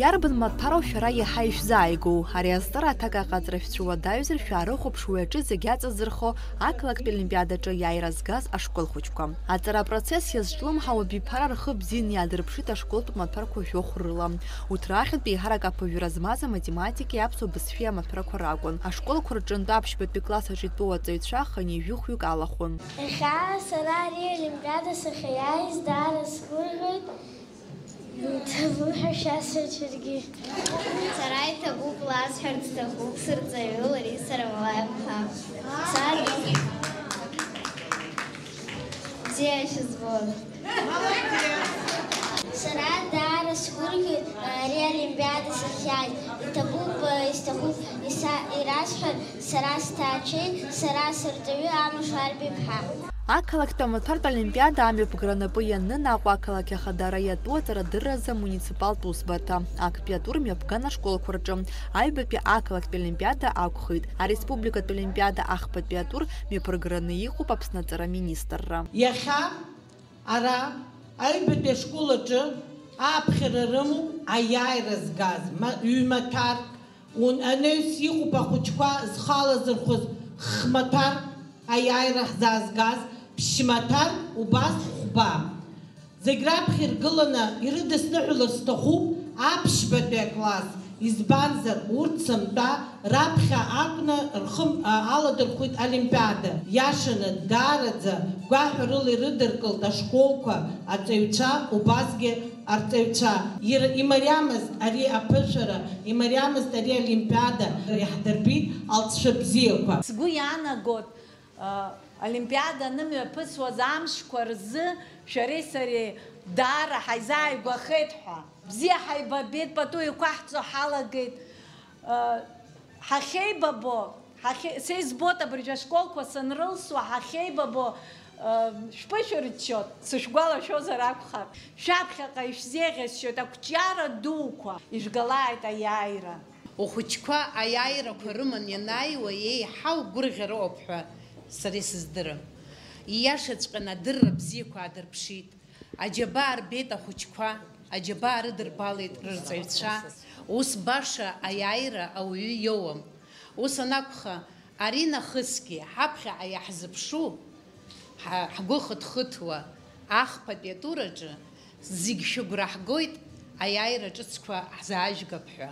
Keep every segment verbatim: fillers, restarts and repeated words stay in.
Иарбан маҭәару шәара иаҳа ишәзааигәоу? Ари азҵаара аҭак аҟаҵара шәцәуадаҩзар, шәаарыхәаԥш уи аҿы зегь аҵазырхо ақалақьтә олимпиадаҿы аиааира згаз ашкол хәыҷқәа. Аҵара апроцесс иазҿлымҳауа абиԥара рхы бзианы иаадырԥшит ашколтә маҭәарқәа жәохә рыла. Урҭ рахьынтә еиҳарак аԥыжәара змаз аматематикеи аԥсуа бызшәеи амаҭәарқәа ракәын. Ашколқәа рҿынтә аԥшьбатәи класс аҿы итәоу аҵаҩцәа хынҩажәи хәҩык алахәын. Иахьа сара ари аолимпиада сахьаиааиз даара сгәырӷьоит. Иҭабуп ҳәа шәасҳәарц шәаргьы. Сара иҭабуп ласҳәарц сҭахуп сырҵаҩы Лариса Рамалаи-ԥҳа. Сара бзиа шәызбон. Сара даара сгәырӷьоит ари аолимпиада сахьиааиз. Иҭабуп, исҭахуп иса-, ирасҳәар, сара сҭаацәеи сара сырҵаҩы Амш Арби-ԥҳа. Ақалақьтә амаҭәартә олимпиада амҩаԥгара напы ианын Аҟәа ақалақь ахадара иатәу аҵарадырразы амуниципалтә усбарҭа. Актәи атур мҩаԥган ашколқәа рҿы. Аҩбатәи ақалақьтә олимпиада акәхеит. Ареспубликатә олимпиада ахԥатәи атур мҩаԥыргараны иҟоуп Аԥсны аҵара аминистрра. Иахьа ара аҩбатәи ашкол аҿы ааԥхьара рымоуп аиааира згаз ма-, ҩ-маҭәарк, ун-, анаҩс иҟоуп ахәыҷқәа зхала зырхәыз х-маҭәарк, аиааира ҳзаазгаз ԥшь-маҭәарк, убас хәба. Зегь раԥхьа иргыланы ирыдысныҳәалар сҭахуп аԥшьбатәи акласс, избанзар, урҭ сынтәа раԥхьа акәны рхы, а, аладырхәит олимпиада. Иашаны, даараӡа гәаҳәарыла ирыдыркылт ашколқәа аҵаҩцәа, убасгьы арҵаҩцәа. Ир-, имариамызт ари аԥышәара, имариамызт ари олимпиада, иаҳдырбеит алҵшәа бзиақәа. Сгәы иаанагоит, Олимпиада анымҩаԥысуаз амшқәа рзы шәареи сареи даара ҳаизааигәахеит ҳәа. Бзиа ҳаибабеит, пату еиқәаҳҵо ҳалагеит. Ҳахьеибабо, ҳахье-, са избоит абыржәы ашколқәа санрылсуа, ҳахьеибабо, шәԥышәырччоит, сышәгәалашәозар акәхап. Шәаԥхьаҟа ишәзеиӷьасшьоит ақәҿиара дуқәа, ижәгалааит аиааира. Ухәыҷқәа аиааирақәа рыман ианааиуа еиҳау гәырӷьароуп ҳәа сара исыздырам. Ииашаҵәҟьаны адырра бзиақәа аадырԥшит. Аџьабаа рбеит ахәыҷқәа, аџьабаа рыдырбалеит рырҵаҩцәа. Ус баша аиааира ауаҩы иоуам. Ус анакәха, аринахысгьы ҳаԥхьаҟа иаҳзыԥшу, ҳа-, ҳгәы хыҭхыҭуа, ахԥатәи атураҿы зегь шәыгәра ҳгоит, аиааира ҿыцқәа ҳзаажәгап ҳәа.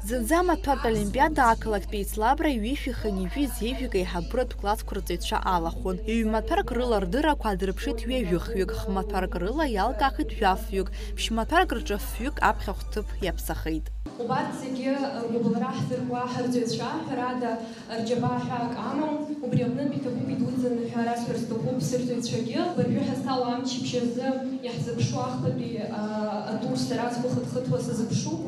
Зынӡа амаҭәартә олимпиада ақалақьтә еицлабра ҩышәи хынҩажәи зеижәҩык аиҳабыратә классқәа рҵаҩцәа алахәын. Ҩ-маҭәарк рыла рдыррақәа аадырԥшит ҩажәи хҩык, х-маҭәарк рыла иалкаахеит жәаф-ҩык, ԥшь-маҭәарк рҿы фҩык аԥхьахә ҭыԥ иаԥсахеит. Убарҭ зегьы ргәыбылра ҳзыркуа ҳарҵаҩцәа, ҳәарада, рџьабаа ҳәа акы амам, убри аҟнытә иҭабуп идуӡӡаны ҳәа расҳәар сҭахуп сырҵаҩцәагьы, абыржәы ҳазҭало амчыбжь азы иаҳзыԥшу ахԥатәи, а, атур сара сгәы хыҭхыҭуа сазыԥшуп.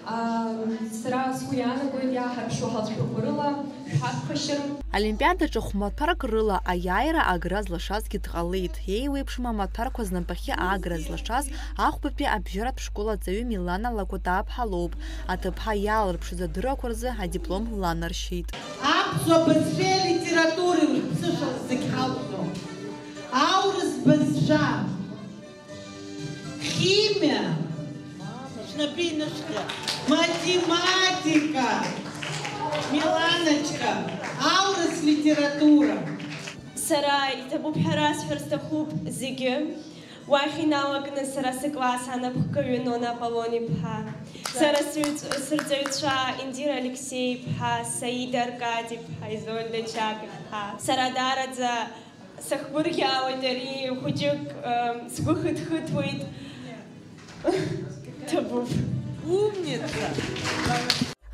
А, сара сгәы иаанагоит иааҳарԥшуа ҳалҵшәақәа рыла шәҳаԥхашьарым. Олимпиадаҿы хә-маҭәарк рыла аиааира агра злашазгьы дҟалеит. Еиуеиԥшым амаҭәарқәа знапахьы аагра злашаз ахәбатәи абжьаратә школ аҵаҩы Милана Лакәытаа-ԥҳа лоуп. Аҭыԥҳа иаалырԥшыз адыррақәа рзы адиплом ланаршьеит. Аԥсуа бызшәеи алитературеи ус ԥсышәала зегь ҳалҵуам. Аурыс бызшәа, химиа, шәнапы инышәҭа, математика, Миланочка, аурыс литература. Сара иҭабуп ҳәа расҳәар сҭахуп зегьы. Уахь иналакны сара сыкласс анапхгаҩы Нона Аполлон-иԥҳа, сара сҩыҵ-, сырҵаҩцәа Индира Алексеи-иԥҳа, Саида Аркади-иԥҳа, Изольда Чак-иԥҳа. Сара даараӡа сахгәырӷьаауеит ари хәыҷык, ы, сгәы хыҭхыҭуеит. Ҭабуп. Умница!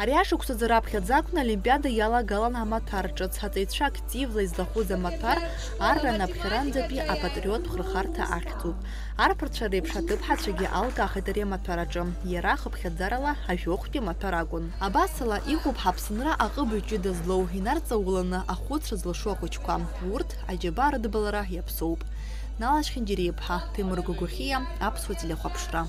Ари ашықәсазы раԥхьаӡа акәны Олимпиада иалагалан амаҭәар ҿыц. Аҵаҩцәа активла излахәыз амаҭәар арра анаԥхьаранӡатәи апатриоттә хырхарҭа ахьӡуп. Арԥарцәа реиԥш аҭыԥҳацәагьы алкаахеит ари амаҭәар аҿы, иара хыԥхьаӡарала ажәохәтәи амаҭәар акәын. Абасала, иҟоуп ҳаԥсынра аҟыбаҩ ҷыда злоу, инарҵауланы ахәыцра зылшо ахәыҷқәа. Урҭ аџьабаа рыдбалара иаԥсоуп. Налашь Хьынџьариа-иԥҳа, Ҭемыр Гогохиа, Аԥсуа телехәаԥшра.